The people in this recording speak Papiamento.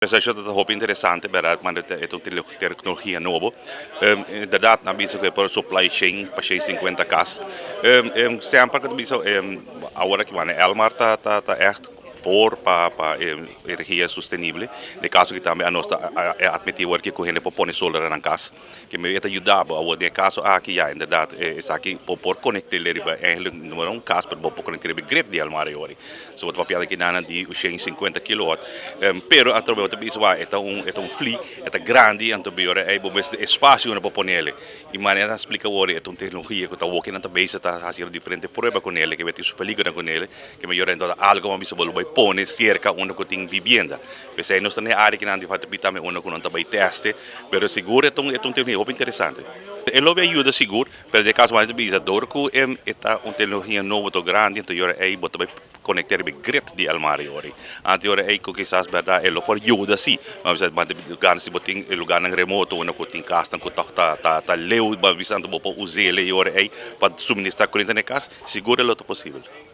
Esaki ta hopi interesante, berdat, ma e ta un teknologia nobo. Inderdaad, nan bisa ku e por supply chain pa 50 kas. Semper ku ta bisa, awor aki Elmar ta echt voor pa energia sostenibel. Den kaso ku tambe nos atmití ku ku hende por pone solar na kas, ku mi ta yuda. Awor, den kaso aki ya, inderdaad, esaki por konektá riba eigenlijk no un kas, pero por konektá riba grid di Elmar awor. So bo ta papia aki nan di 50 kilowatt. Pero atrobe bo ta bisa, e ta un fli, e ta grandi, anto biore ei bo mester espasio pa pone. I manera splika awor, e ta un teknologia ku ta working na base, ta hasiendo diferente prueba kuné, ku tin su peliger kuné, ku mihó anto algu mas bisa bo bai pone serka unda ku tin vivienda. P'esei nos ta den área ku nan di falta pita me unda ku nan ta bai teste, pero sigur e ta un teknologia hopi interesante. E lo yuda sigur, pero den kaso mas bisa dor ku e ta un teknologia nobo to grandi, anto ora ei bo ta bai konektá e grid di Elmar ori. Anto ora ei ku kisas, berdat, e lo por yuda si, mas lugar si bo tin lugar nan remoto unda ku tin kas ku ta leu, ba bisa bo por us'é ora ei pa suministrá koriente na kas, sigur e lo ta posibel.